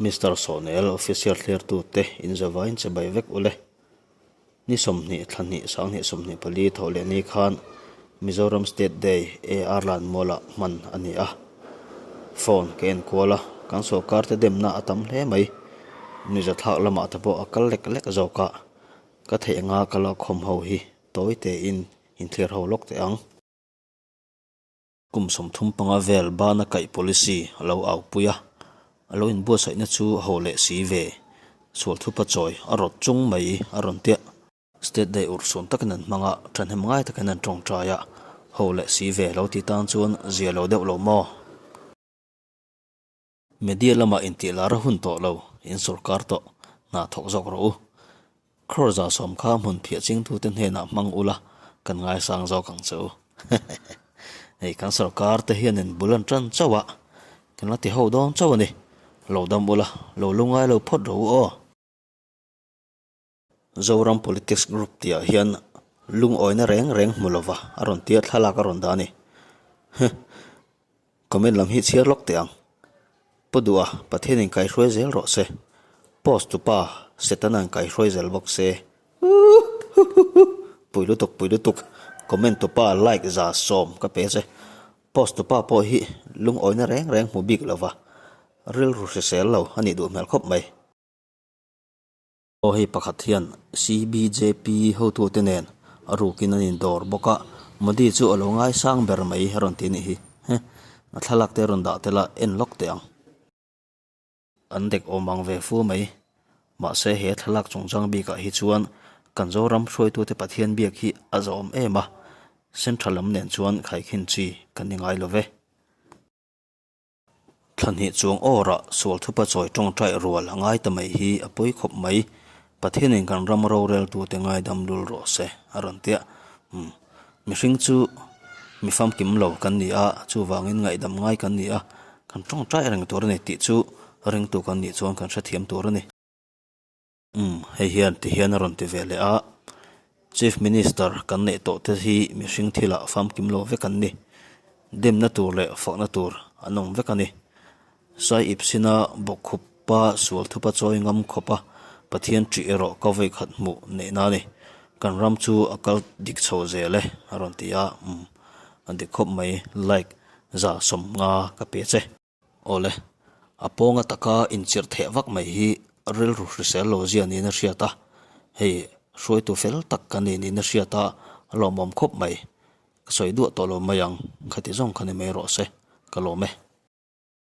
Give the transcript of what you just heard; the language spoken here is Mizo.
Mister Sawnel, Official thlirtute inzavain che bai vek ule. Ni 20 thla hnih 20 24 thawh leh ni khan Mizoram State Day AR Lanmualah hman a ni a. Phone ka en kual a, kan sawrkar te demna a tam hle mai. Nizathlak lamah te pawh a kal lek lek zawk a, ka theih anga ka la khawm ho hi tawi tein inthlir ho lawk teh ang. Kum 35 vel bana kaih policy a lo aupui a, a lo inbuatsaihna chu ho leh si ve. Sual thupa chawi a rawt chung mai a rawn tiah. State Day urhsun takin an hmang a, thahnem ngai takin an tawngtai a, ho leh si ve lo ti tan chuan zia lo deuh lo maw? Media lamah intih lar a hun tawh lo, in sawrkar tawh, hna thawk zawk rawh u. Crore 100 kha hmun phiah chingtute hnenah hmang ula kan ngaisang zawk ang che u. Hei kan sawrkar te hianin bul an tan chauh a, kan la ti ho dawn chauh a ni. Lo dam ula, lo lungai lo phawt rawh u aw. Zoram Politics Group tihah hian lungawina reng reng hmu lova a rawn tia thlalak a rawn dah a ni. Huh. Comment lam hi chhiar lawk teh ang. Pu Duha, Pathianin kaihruai zel rawh se. Post tupa, Setana'n kaihruai zel bawk se. Huhuhuhu. Pui lutuk, pui lutuk. Comment tupa like 100 ka pe che. Post tupa pawh hi lungawina reng reng hmu bik lova rilru hrisel lo a nih duh hmel khawp mai. Aw hei pakhat hian CBJP hotute nen a rukin an indawr bawk a, Modi chu a lo ngaisang ber mai a rawn ti a nih hi. He, a thlalak te rawn dah tel a, en lawk teh ang. An dek awm ang ve fu mai. Mahse he thlalak chungchang bikah hi chuan kan Zoram hruaitute Pathian biak hi a zawm em a, Central lam nen chuan khaikhin chi kan ni ngai lo ve. Thla hnih chuang awrah sual thupa chawi tawngtai rual a ngai ta mai hi a pawi khawp mai. Pathianin kan ram roreltute ngaidam lul rawh se a rawn ti a. Umm mihring chu mi famkim lo kan ni a, chuvangin ngaihdam ngai kan ni a, kan tawngtai reng tur a ni tih chu ringtu kan nih chuan kan hrethiam tur a ni. Umm, hei hian ti hian a rawn ti ve leh a, Chief Minister kan neih tawh te hi mihring thilah famkim lo vek an ni. Demna tur leh fakna tur an awm vek a ni. Sai ip sina bawkkhupa sual thupa chawi ngam khawpa Pathian ṭih erawh ka vawi khat hmuh neihna a ni. Kan ram chu a kal dik chho zel e, a rawn ti a, umm, a dik khawp mai, like 150 ka pe che. Awle, a pawnga taka inchirh theh vak mai hi rilru hrisel lo zia niin a hriat a, hei hruaitu fel tak ka ni niin a hriat a, a lawmawm khawp mai. Ka sawi duah tawh lo mai ang, khati zawng kha ni mai rawh se, ka lawm e.